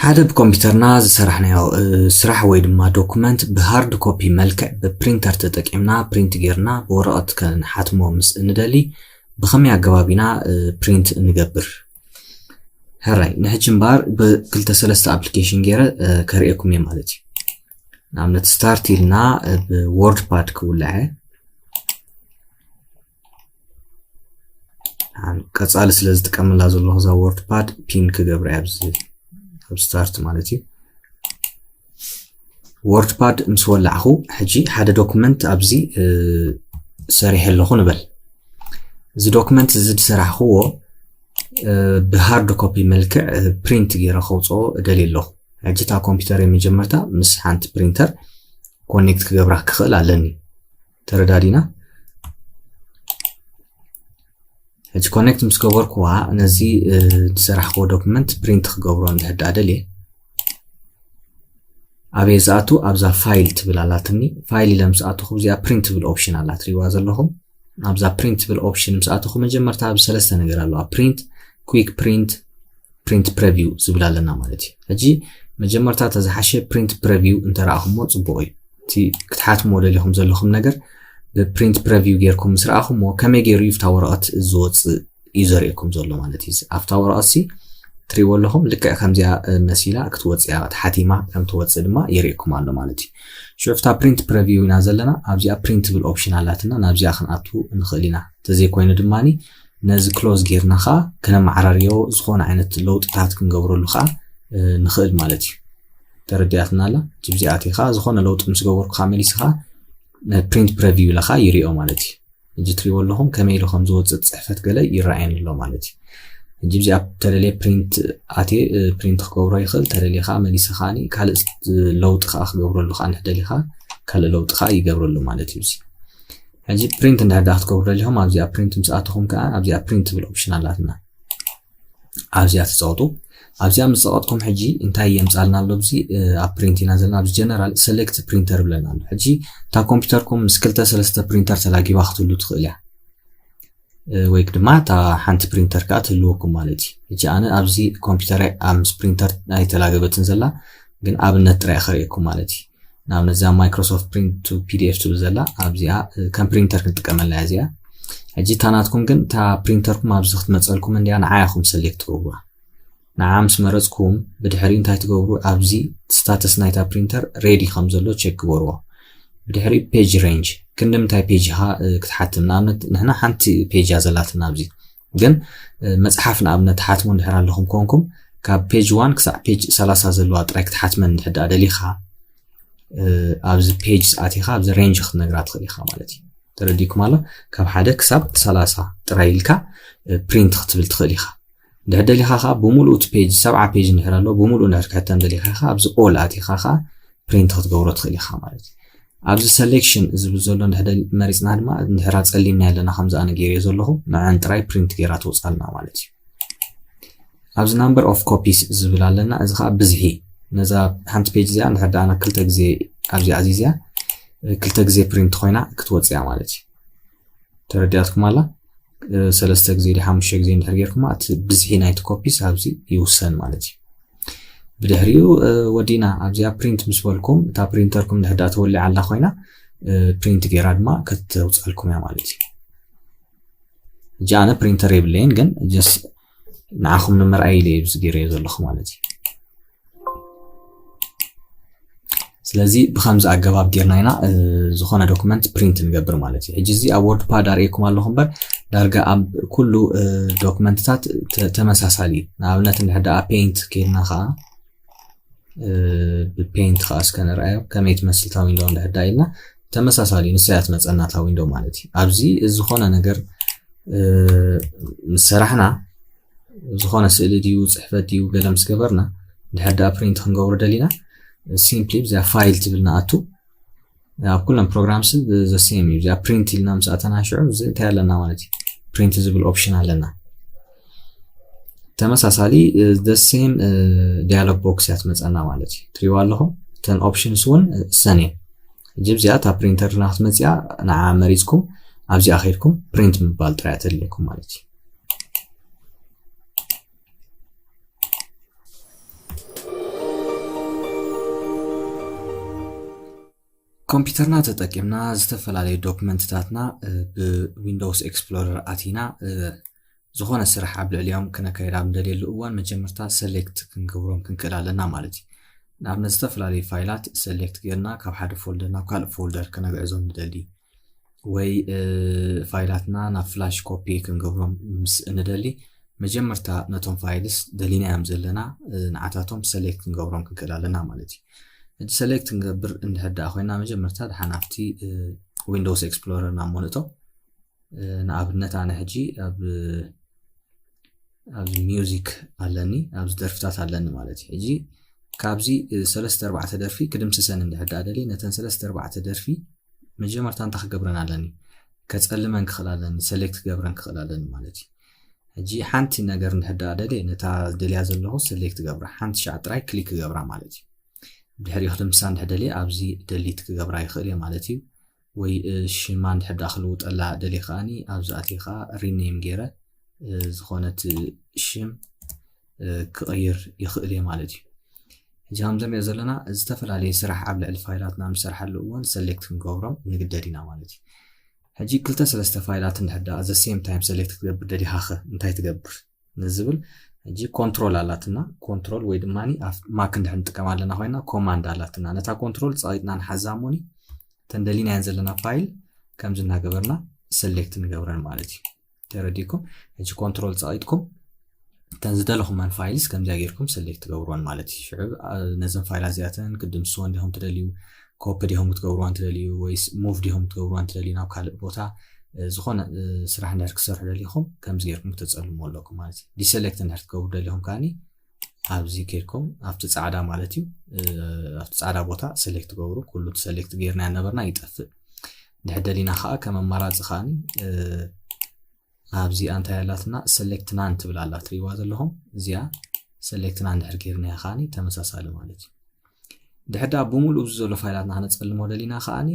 ሓደ ብኮምፒውተርና ዝሰራሕናዮ ስራሕ ወይ ድማ ዶኩመንት ብሃርድ ኮፒ መልክዕ ብፕሪንተር ተጠቂምና ፕሪንት ጌርና ብወረቐት ከንሓትሞ ምስ እንደሊ ብኸመይ ኣገባብ ኢና ፕሪንት እንገብር? ሕራይ ንሕጂ እምበኣር ብክልተ ሰለስተ ኣፕሊኬሽን ገይረ ከርእየኩም እየ ማለት እዩ። ንኣብነት ስታርት ኢልና ብወርድ ፓድ ክውልዐ ቀጻሊ ስለ ዝጥቀመላ ዘለኹ እዛ ወርድ ፓድ ፒን ክገብረ ኣብዚ ኣብ ስታርት ማለት እዩ። ወርድ ፓድ ምስ ወላዕኹ ሕጂ ሓደ ዶክመንት ኣብዚ ሰሪሐ ኣለኹ ንበል። እዚ ዶክመንት እዚ ዝሰራሕኽዎ ብሃርድ ኮፒ መልክዕ ፕሪንት ገይረ ከውፅኦ እደልየ ኣለኹ። ሕጂ እታ ኮምፒውተር መጀመርታ ምስ ሓንቲ ፕሪንተር ኮኔክት ክገብራ ክኽእል ኣለኒ። ተረዳዲና? ሕጂ ኮኔክት ምስ ገበርኩዋ ነዚ ዝሰራሕክዎ ዶክመንት ፕሪንት ክገብሮ እንድሕር ደኣ ደልየ ኣበይ ዝኣቱ ኣብዛ ፋይል ትብል ኣላትኒ። ፋይል ኢለ ምስ ኣተኹ እዚኣ ፕሪንት ትብል ኦፕሽን ኣላ ትሪእዋ ዘለኹም። ኣብዛ ፕሪንት ትብል ኦፕሽን ምስ ኣተኹ መጀመርታ ኣብ ሰለስተ ነገር ኣለዋ። ፕሪንት፣ ኩዊክ ፕሪንት፣ ፕሪንት ፕረቪው ዝብል ኣለና ማለት እዩ። ሕጂ መጀመርታ ተዝሓሸ ፕሪንት ፕረቪው እንተረኣኹሞ ፅቡቕ እዩ። እቲ ክትሓትምዎ ደሊኹም ዘለኹም ነገር ብፕሪንት ፕረቪው ጌርኩም ምስ ረኣኹምዎ ከመይ ገይሩ እዩ ፍታ ወረቐት ዝወፅእ እዩ ዘርእየኩም ዘሎ ማለት እዩ። ኣብታ ወረቐት ሲ ትሪእዎ ኣለኹም ልክዕ ከምዚኣ መሲላ ክትወፅእ እያ ተሓቲማ ከም ትወፅእ ድማ የርእየኩም ኣሎ ማለት እዩ። ሽዑ ፍታ ፕሪንት ፕረቪው ኢና ዘለና ኣብዚኣ ፕሪንት ትብል ኦፕሽን ኣላትና ናብዚኣ ክንኣቱ ንኽእል ኢና። ተዘይኮይኑ ድማ ነዚ ክሎዝ ጌርና ከዓ ክነመዓራርዮ ዝኾነ ዓይነት ለውጥታት ክንገብረሉ ከዓ ንኽእል ማለት እዩ። ተረዲኣትና ኣላ። ጅብዚኣት ከዓ ዝኾነ ለውጢ ምስ ገበርኩ ከዓ መሊስኻ ፕሪንት ፕረቪው ኢለ ከዓ ይሪኦ ማለት እዩ። ሕጂ ትሪእዎ ኣለኹም ከመይ ኢሉ ከም ዝወፅእ ፅሕፈት ገለ ይረኣየኒ ኣሎ ማለት እዩ። ሕጂ እዚኣ ተደልየ ፕሪንት ኣትየ ፕሪንት ክገብሮ ይኽእል። ተደልየ ከዓ መሊሰ ከዓ ካልእ ለውጢ ከዓ ክገብረሉ ከዓ እንድሕር ደልየ ከዓ ካልእ ለውጢ ከዓ ይገብረሉ ማለት እዩ። እዚ ሕጂ ፕሪንት እንድሕር ደኣ ክትገብሩ ደሊኹም ኣብዚኣ ፕሪንት ምስ ኣተኹም ከዓ ኣብዚኣ ፕሪንት ትብል ኦፕሽን ኣላትና። ኣብዚኣ ትፀቕጡ። ኣብዚኣ ምስ ፀቐጥኩም ሕጂ እንታይ የምፃልና ኣሎ? ኣብዚ ኣብ ፕሪንት ኢና ዘለና። ኣብዚ ጀነራል ሰሌክት ፕሪንተር ብለና ኣሎ። ሕጂ እታ ኮምፒውተርኩም ምስ ክልተ ሰለስተ ፕሪንተር ተላጊባ ክትህሉ ትኽእል እያ። ወይ ድማ እታ ሓንቲ ፕሪንተር ከዓ ትህልወኩም ማለት እዩ። ሕጂ ኣነ ኣብዚ ኮምፒውተር ምስ ፕሪንተር ኣይተላገበትን ዘላ፣ ግን ኣብነት ጥራይ ከርእየኩም ማለት እዩ። ንኣብነት እዛ ማይክሮሶፍት ፕሪንት ቱ ፒዲኤፍ ትብል ዘላ ኣብዚኣ ከም ፕሪንተር ክንጥቀመላ እያ እዚኣ። ሕጂ እታ ናትኩም ግን እታ ፕሪንተርኩም ኣብዚ ክትመፀልኩም እንዲያ ንዓያ ኹም ሰሌክት ትገብሩዋ። ንዓ ምስ መረፅኩም ብድሕሪኡ እንታይ ትገብሩ? ኣብዚ ስታተስ ናይታ ፕሪንተር ሬዲ ከም ዘሎ ቸክ ግበርዎ። ብድሕሪኡ ፔጅ ሬንጅ ክንዲ ምንታይ ፔጅ ኢኻ ክትሓትም? ንኣብነት ንሕና ሓንቲ ፔጅ እያ ዘላትና ኣብዚ ግን መፅሓፍ ንኣብነት ትሓትሙ እንድሕር ኣለኹም ኮንኩም ካብ ፔጅ ዋን ክሳዕ ፔጅ ሰላሳ ዘለዋ ጥራይ ክትሓትመን እንድሕር ደኣ ደሊኻ ኣብዚ ፔጅ ኣቲኻ ኣብዚ ሬንጅ ክትነግራ ትኽእል ኢኻ ማለት እዩ። ተረዲኩም ኣሎ? ካብ ሓደ ክሳብ ሰላሳ ጥራይ ኢልካ ፕሪንት ክትብል ትኽእል ኢኻ። እንድሕር ደሊኻ ከዓ ብምሉእ እቲ ፔጅ ሰብዓ ፔጅ እንድሕር ኣሎ ብምሉእ እንድሕር ክሕተም ደሊኻ ኢኻ ኣብዚ ኦል ኣቲኻ ከዓ ፕሪንት ክትገብሮ ትኽእል ኢኻ ማለት እዩ። ኣብዚ ሰሌክሽን ዝብል ዘሎ እንድሕር መሪፅና ድማ እንድሕራ ፀሊም ናይ ኣለና ከምዚ ኣነ ገይረዮ ዘለኹ ንዐን ጥራይ ፕሪንት ገይራ ትወፅኣልና ማለት እዩ። ኣብዚ ናምበር ኦፍ ኮፒስ ዝብል ኣለና። እዚ ከዓ ብዝሒ ነዛ ሓንቲ ፔጅ እዚኣ እንድሕር ደኣ ክልተ ግዜ ኣብዚ ኣዚዝያ ክልተ ግዜ ፕሪንት ኮይና ክትወፅያ ማለት እዩ። ተረዲኣትኩም ኣላ? ሰለስተ ግዜ ዲ ሓሙሽተ ግዜ እንድሕር ጌርኩማ እቲ ብዝሒ ናይቲ ኮፒስ ኣብዚ ይውሰን ማለት እዩ። ብድሕሪኡ ወዲና ኣብዚኣ ፕሪንት ምስ በልኩም እታ ፕሪንተርኩም እንድሕር ደኣ ተወሊዓ ኣላ ኮይና ፕሪንት ገይራ ድማ ከተውፅኣልኩም እያ ማለት እዩ። ሕጂ ኣነ ፕሪንተር የብለይን ግን ጀስ ንዓኹም ንምርኣይ ኢለ ኣብዚ ገይረዮ ዘለኹ ማለት እዩ። ስለዚ ብከምዚ ኣገባብ ጌርና ኢና ዝኾነ ዶክመንት ፕሪንት ንገብር ማለት እዩ። ሕጂ እዚ ኣብ ወርድ ፓድ ኣርእየኩም ኣለኹ እምበር ዳርጋ ኣብ ኩሉ ዶክመንትታት ተመሳሳሊ እዩ። ንኣብነት እንድሕር ደኣ ፔይንት ኬድና ከዓ ብፔይንት ከዓ እስከ ንርኣዮ ከመይ ትመስል እታ ዊንዶ እንድሕር ደኣ ኢልና ተመሳሳሊ ንሳ እያ ትመፀና እታ ዊንዶ ማለት እዩ። ኣብዚ ዝኾነ ነገር ምስ ሰራሕና ዝኾነ ስእሊ ድዩ ፅሕፈት ድዩ ገለ ምስ ገበርና እንድሕር ደኣ ፕሪንት ክንገብሮ ደሊና ሲምፕሊ ብዚኣ ፋይል ትብል ንኣቱ ኣብ ኩለን ፕሮግራምስ ዘ ሴም እዩ። እዚኣ ፕሪንት ኢልና ምስ ኣተና ሽዑ እዚ እንታይ ኣለና ማለት እዩ? ፕሪንት ዝብል ኦፕሽን ኣለና። ተመሳሳሊ ዘ ሴም ዲያሎግ ቦክስ እያ ትመፀና ማለት እዩ። ትሪእዋ ኣለኹም እተን ኦፕሽንስ እውን እሰን እየን። ሕጂ ኣብዚኣ እታ ፕሪንተር ናክትመፅያ ንዓ መሪፅኩም ኣብዚኣ ከይድኩም ፕሪንት ምባል ጥራይ ተድልየኩም ማለት እዩ። ኮምፒውተርና ተጠቂምና ዝተፈላለዩ ዶክመንትታትና ብዊንዶውስ ኤክስፕሎረር ኣቲና ዝኾነ ስራሕ ኣብ ልዕሊኦም ክነካይድ ኣብ ንደልየሉ እዋን መጀመርታ ሰሌክት ክንገብሮም ክንክእል ኣለና ማለት እዩ። ንኣብነት ዝተፈላለዩ ፋይላት ሰሌክት ጌርና ካብ ሓደ ፎልደር ናብ ካልእ ፎልደር ክነግዕዞም ንደሊ ወይ ፋይላትና ናብ ፍላሽ ኮፒ ክንገብሮም ምስ እንደሊ መጀመርታ ነቶም ፋይልስ ደሊናዮም ዘለና ንዓታቶም ሰሌክት ክንገብሮም ክንክእል ኣለና ማለት እዩ። እቲ ሰሌክት ክንገብር እንድሕር ደኣ ኮይና መጀመርታ ድሓን ኣብቲ ዊንዶውስ ኤክስፕሎረር ናብ ሞንእቶ ንኣብነት ኣነ ሕጂ ኣብ ኣብዚ ሚውዚክ ኣለኒ ኣብዚ ደርፍታት ኣለኒ ማለት እዩ። ሕጂ ካብዚ ሰለስተ ኣርባዕተ ደርፊ ክድምስሰን እንድሕር ደኣ ደሊ ነተን ሰለስተ ኣርባዕተ ደርፊ መጀመርታ እንታይ ክገብረን ኣለኒ? ከጸልመን ክኽእል ኣለኒ፣ ሰሌክት ክገብረን ክኽእል ኣለኒ ማለት እዩ። ሕጂ ሓንቲ ነገር እንድሕር ደኣ ደልየ ነታ ደልያ ዘለኹ ሰሌክት ገብራ ሓንቲ ሻዕ ጥራይ ክሊክ ክገብራ ማለት እዩ። ድሕሪኡ ክድምሳ እንድሕር ደልየ ኣብዚ ደሊት ክገብራ ይኽእል እየ ማለት እዩ። ወይ ሽማ እንድሕር ደኣ ክልውጠላ ደልየ ከኣኒ ኣብዚ ኣትየ ከኣ ሪኔም ገይረ ዝኾነት ሽም ክቕይር ይኽእል እየ ማለት እዩ። ሕጂ ከም ዘንሪኦ ዘለና ዝተፈላለዩ ስራሕ ኣብ ልዕሊ ፋይላትና ንሰርሓሉ እዋን ሰሌክት ክንገብሮም ንግደድ ኢና ማለት እዩ። ሕጂ ክልተ ሰለስተ ፋይላት እንድሕር ደኣ ዘ ሴም ታይም ሰሌክት ክትገብር ደሊኻ ኸ እንታይ ትገብር ንዝብል ሕጂ ኮንትሮል ኣላትና። ኮንትሮል ወይ ድማ ማክ እንድሕር ንጥቀም ኣለና ኮይና ኮማንድ ኣላትና። ነታ ኮንትሮል ጸቒጥና ንሓዛ እሞኒ ተንደሊናየን ዘለና ፋይል ከምዚ እናገበርና ሰሌክት ንገብረን ማለት እዩ። ተረዲኩም ሕጂ ኮንትሮል ጸቒጥኩም እተን ዝደለኹመን ፋይልስ ከምዚኣ ጌርኩም ሰሌክት ትገብርወን ማለት እዩ። ሽዑ ነዘን ፋይላት እዚኣተን ክትድምስወን ዲኹም ትደልዩ፣ ኮፒ ዲኹም ክትገብርወን ትደልዩ ወይስ ሙቭ ዲኹም ክትገብርወን ትደልዩ ናብ ካልእ ቦታ ዝኾነ ስራሕ እንድሕር ክሰርሑ ደሊኹም ከምዚ ጌርኩም ክተጸልምዎ ኣለኩም ማለት እዩ። ዲሰሌክት እንድሕር ክትገብሩ ደሊኹም ከኣኒ ኣብዚ ኬድኩም ኣብቲ ጻዕዳ ማለት እዩ ኣብቲ ጻዕዳ ቦታ ሰሌክት ትገብሩ። ኩሉ ሰሌክት ጌርና ነበርና ይጠፍእ። ድሕር ደሊና ከዓ ከም ኣማራፂ ከኣኒ ኣብዚኣ እንታይ ኣላትና ሰሌክት ናን ትብል ኣላ ትሪእዋ ዘለኹም። እዚኣ ሰሌክት ናን ድሕር ጌርናያ ከኣኒ ተመሳሳሊ ማለት እዩ። ድሕር ደኣ ብምሉእ እዚ ዘሎ ፋይላትና ክነፀልሞ ደሊና ከኣኒ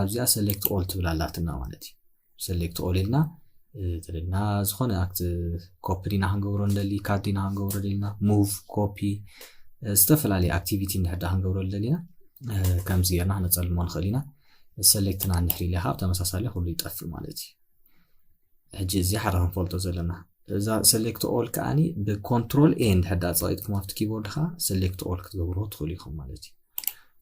ኣብዚኣ ሰሌክት ኦል ትብል ኣላትና ማለት እዩ። ሰሌክት ኦል ኢልና ተደሊና ዝኾነ ኣክት ኮፒ ዲና ክንገብሮ ንደሊ፣ ካት ዲና ክንገብሮ ደሊና፣ ሙቭ፣ ኮፒ፣ ዝተፈላለዩ ኣክቲቪቲ እንድሕር ደኣ ክንገብሮ ደሊና ከምዚ ጌርና ክነፀልሞ ንኽእል ኢና። ሰሌክት ናን ድሕር ኢለ ከዓ ብተመሳሳሊ ኩሉ ይጠፍእ ማለት እዩ። ሕጂ እዚ ሓደ ክንፈልጦ ዘለና እዛ ሰሌክት ኦል ከዓኒ ብኮንትሮል ኤ እንድሕር ደኣ ፀቒጥኩም ኣብቲ ኪቦርድ ከዓ ሰሌክት ኦል ክትገብርዎ ትኽእሉ ኢኹም ማለት እዩ።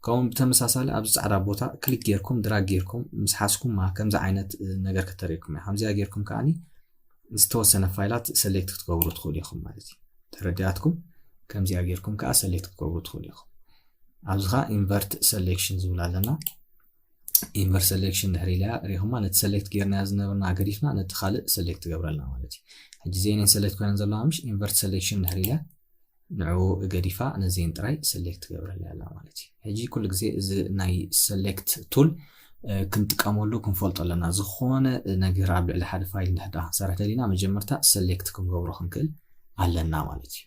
ከምኡ ብተመሳሳሊ ኣብዚ ጻዕዳ ቦታ ክሊክ ጌርኩም ድራግ ጌርኩም ምስ ሓዝኩማ ከምዚ ዓይነት ነገር ከተርእየኩም እያ። ከምዚኣ ጌርኩም ከዓኒ ዝተወሰነ ፋይላት ሰሌክት ክትገብሩ ትኽእሉ ኢኹም ማለት እዩ። ተረዲኣትኩም? ከምዚኣ ጌርኩም ከዓ ሰሌክት ክትገብሩ ትኽእሉ ኢኹም። ኣብዚ ከዓ ኢንቨርት ሰሌክሽን ዝብል ኣለና። ኢንቨርት ሰሌክሽን ድሕር ኢለያ ሪኹማ ነቲ ሰሌክት ጌርናያ ዝነበርና ገዲፍና ነቲ ካልእ ሰሌክት ትገብረልና ማለት እዩ። ሕጂ እዚአን ሰሌክት ኮይነን ዘለዋ ምሽ ኢንቨርት ሰሌክሽን ድሕር ኢለያ ንዕኡ ገዲፋ ነዚአን ጥራይ ሰሌክት ትገብረለይ ኣላ ማለት እዩ። ሕጂ ኩሉ ግዜ እዚ ናይ ሰሌክት ቱል ክንጥቀመሉ ክንፈልጦ ኣለና። ዝኾነ ነገር ኣብ ልዕሊ ሓደ ፋይል እንድሕር ደኣ ክንሰርሕ ደሊና መጀመርታ ሰሌክት ክንገብሮ ክንክእል ኣለና ማለት እዩ።